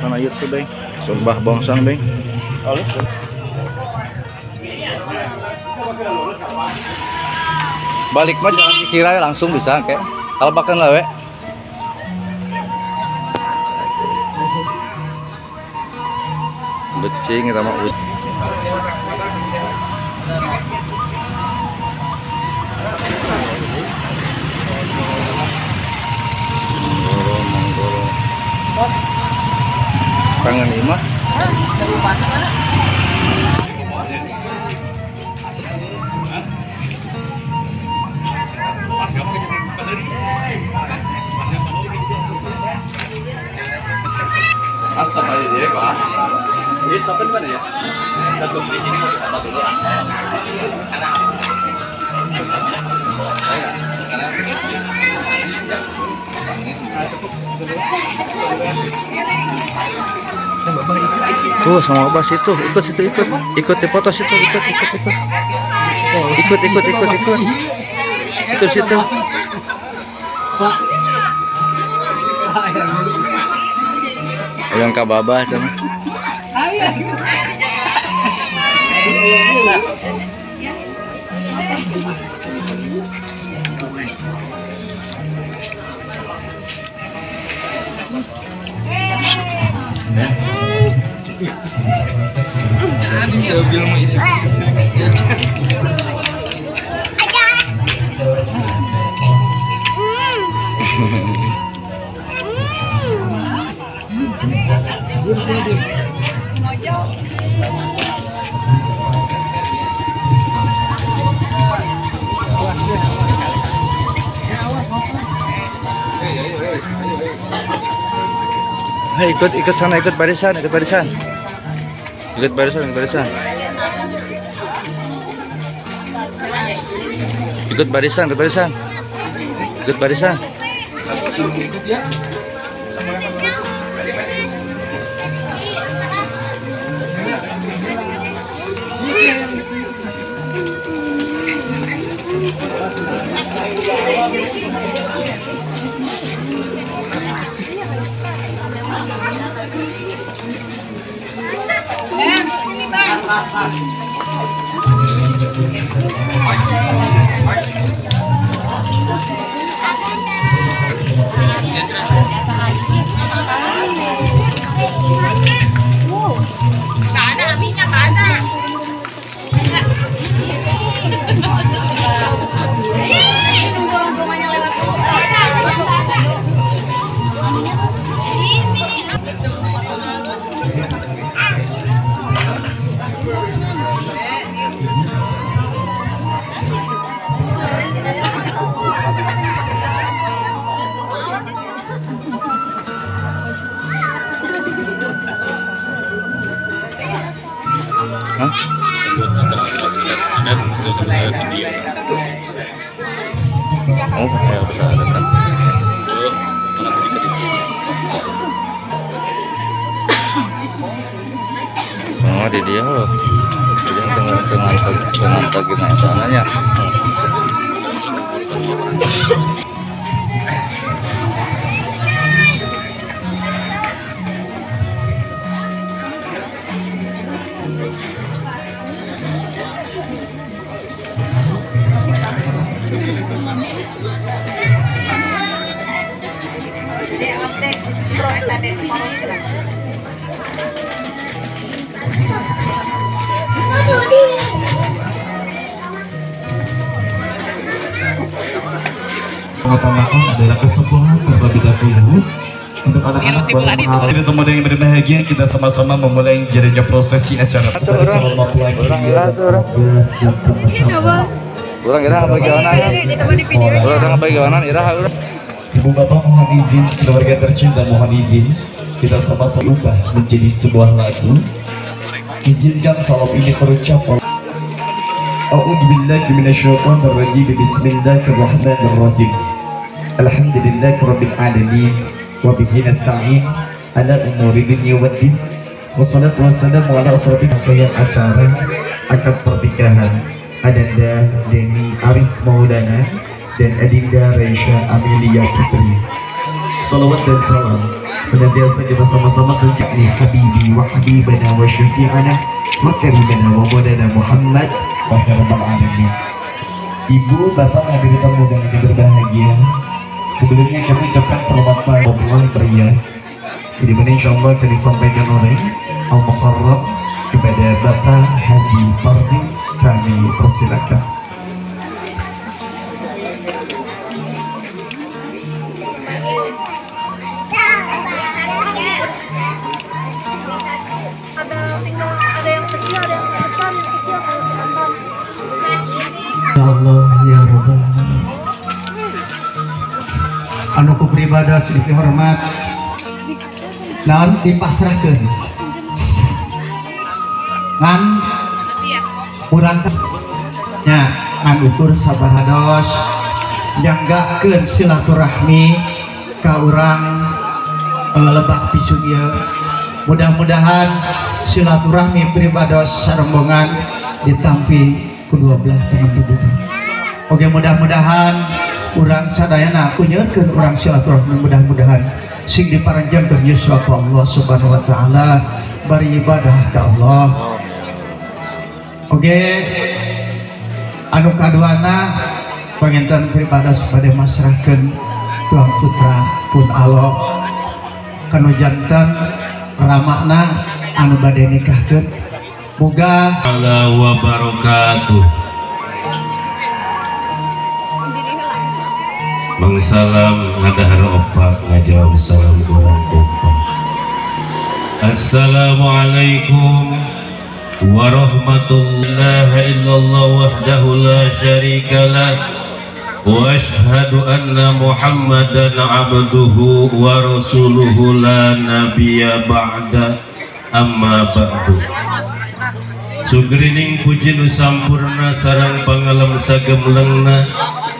Kana YouTube, Beng. Sumbah bongsang, Beng. Balik mah jangan dikira langsung bisa kayak. Kalau bahkan lah we. Becing kita mah. Manggoro, manggoro. Kangen imah. Jadi stopnya di mana ya? Stop di sini mau apa dulu? Tuh sama Abah situ, ikut situ ikut. Ikut di foto situ, ikut ikut ikut. Ikut ikut ikut ikut. Ikut situ. Yang ka Babah sama. Hei, ikut ikut sana, ikut barisan, ikut barisan. Ikut barisan, ikut barisan. Ikut barisan, ikut barisan. Ikut barisan. Nggak ada apinya, nggak ada. Ini nunggu rombongannya lewat dulu. Masuk. Ini. Hah? Oh, kayak besar. Oh, di dia loh. Dia dengan dengan sananya. Mengutamakan adalah kesembuhan terlebih dahulu untuk anak-anak boleh mengharap. Teman yang berbahagia, kita sama-sama memulai jalannya prosesi acara. Urang iraha bagaimana ya? Urang bagaimana iraha urang. Ibu bapak mohon izin, keluarga tercinta mohon izin, kita sama-sama ubah menjadi sebuah lagu. Izinkan salam ini terucap. A'udzubillahi minasyaitonirrajim. Bismillahirrahmanirrahim. Alhamdulillahi rabbil alamin wa bihi nasta'in ala umuri dunya waddin. Wassalatu wassalamu ala asrofil rangkaian acara akad pernikahan Adanda Deni Aris Maulana dan Adinda Reisha Amelia Putri. Salawat dan salam Senantiasa kita sama-sama sejak nih habibi wa habibana wa syafi'ana wa karimana wa maulana Muhammad wa ya rabbal alamin. Ibu, bapak, hadirin tamu undangan yang berbahagia. Sebelumnya kami ucapkan selamat pagi mempelai pria. Di mana insya Allah akan disampaikan oleh Al-Mukarram kepada Bapak Haji Pardi, kami persilakan. Ada tinggal, ada yang kecil, ada yang besar, yang kecil kalau si Anton. Ya Allah ya Rabbal Alamin. Anu ku pribados dihormat naon dipasrahkeun ngan urang nya ngan ukur sabahados nyanggakeun silaturahmi ka urang Lebak Picung ieu. Mudah-mudahan silaturahmi pribados sarombongan ditampi ku dua belah tangan tubuh. Oke, mudah-mudahan urang sadayana kunyeurkeun urang silaturahmi, mudah-mudahan sing diparanjangkeun yuswa ku Allah Subhanahu wa taala, bari ibadah ka Allah. Oke, anu kaduana panginten pribados bade masrahkeun tuang putra pun alok kanu janten ramakna anu bade nikahkeun, muga Allah wabarakatuh. Bang salam ngadahar opak, ngajawab salam kurang kompak. Assalamualaikum warahmatullahi illallah wahdahu la syarikalah wa ashhadu anna Muhammadan abduhu wa rasuluhu la nabiyya ba'da, amma ba'du. Sugrining puji nu sampurna sareng pangalem sagemlengna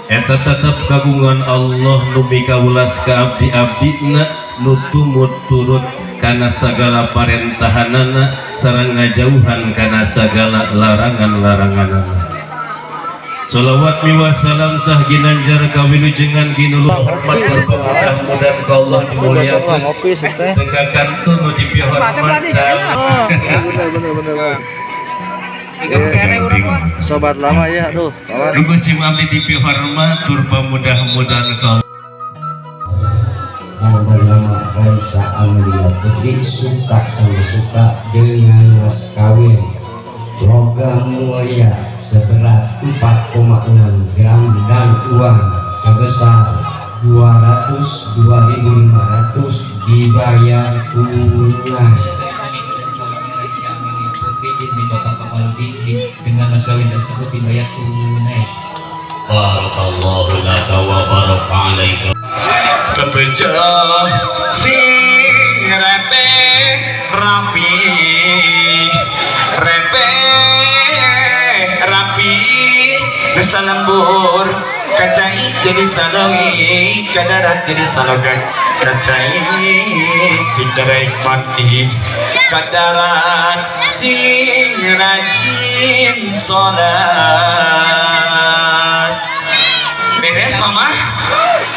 eta tetep kagungan Allah nu mikawulas ka abdi-abdina nu tumut turut kana sagala parentahanana sareng ngajauhan kana sagala larangan-laranganana. Salawat miwah salam sah ginanjar kawilujengan ginulu hormat mudah-mudahan ka Allah dimuliakeun. Ngopi sih teh. Tengah kantun nu dipihormat. Oh, bener bener bener. Bener. Sobat lama ya, aduh, kawan. Dugu sim abdi dipihormat tur pamudah-mudahan ka yang bernama Raisa Amelia Putri suka sama suka dengan mas kawin logam mulia seberat 4,6 gram dan uang sebesar 202.500 dibayar tunai. Putri binti Bapak Kamaludin dengan mas kawin tersebut dibayar tunai. Barakallahu laka wa baraka alaika. Kebejo sing repe rapi, repe rapi, nusa lembur kacai jadi salawi, kadarat jadi salogan kacai sing daraik mati, kadarat sing rajin sholat. Beres mama?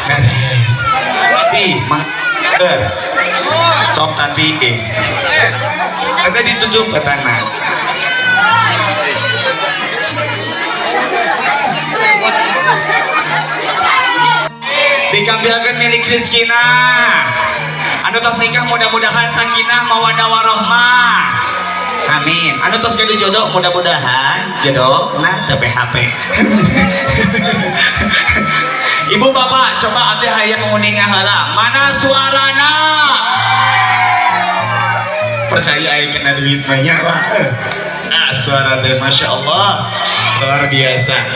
Beres. Tapi ber sok tapi ada ditutup ke tanah. Dikambilkan milik Rizkina. Anu tos nikah mudah-mudahan sakinah mawadah warohmah. Amin. Anu tos gaduh jodoh mudah-mudahan jodoh nah teu PHP. Ibu bapak coba abdi hayang nguninga heula. Mana suarana? Percaya aya kena duit banyak lah. Ah, suara teh masya Allah luar biasa.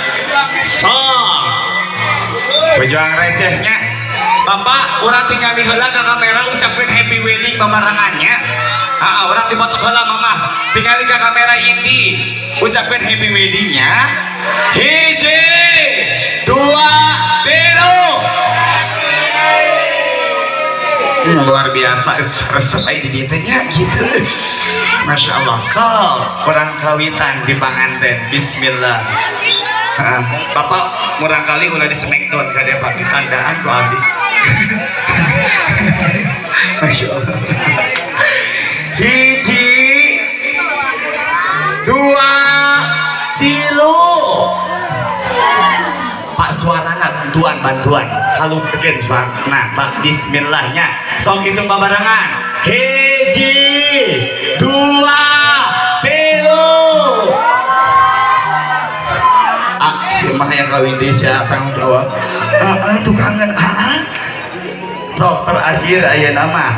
So, pejuang recehnya. Bapak, urang tinggal di heula ka kamera ucapkeun happy wedding pamarangannya. Ah, urang dipoto heula mamah. Tinggal ka kamera inti. Ucapkeun happy weddingnya. Hiji, dua, tilu. Luar biasa, resep aja di dieu nya gitu. Masya Allah. So, kurang kawitan di panganten. Bismillah. Bapak murang kali ulah di smackdown kade Pak ditandaan ku abdi. Masya Allah. Hiji, dua, tilu. Pak, suarana bantuan, bantuan. Halungkeun suarana, Pak. Bismillahnya. Sok hitung babarengan. Hiji, dua, tilu. Ah, si emak yang kawin di siapa yang jawab? Ah, ah, tukangan, ah, ah. Sok terakhir aya nama.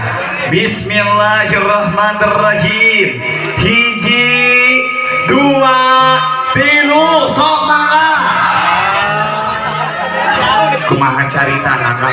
Bismillahirrahmanirrahim. Hiji, dua, tilu, sok mangga. Kumaha carita nakah?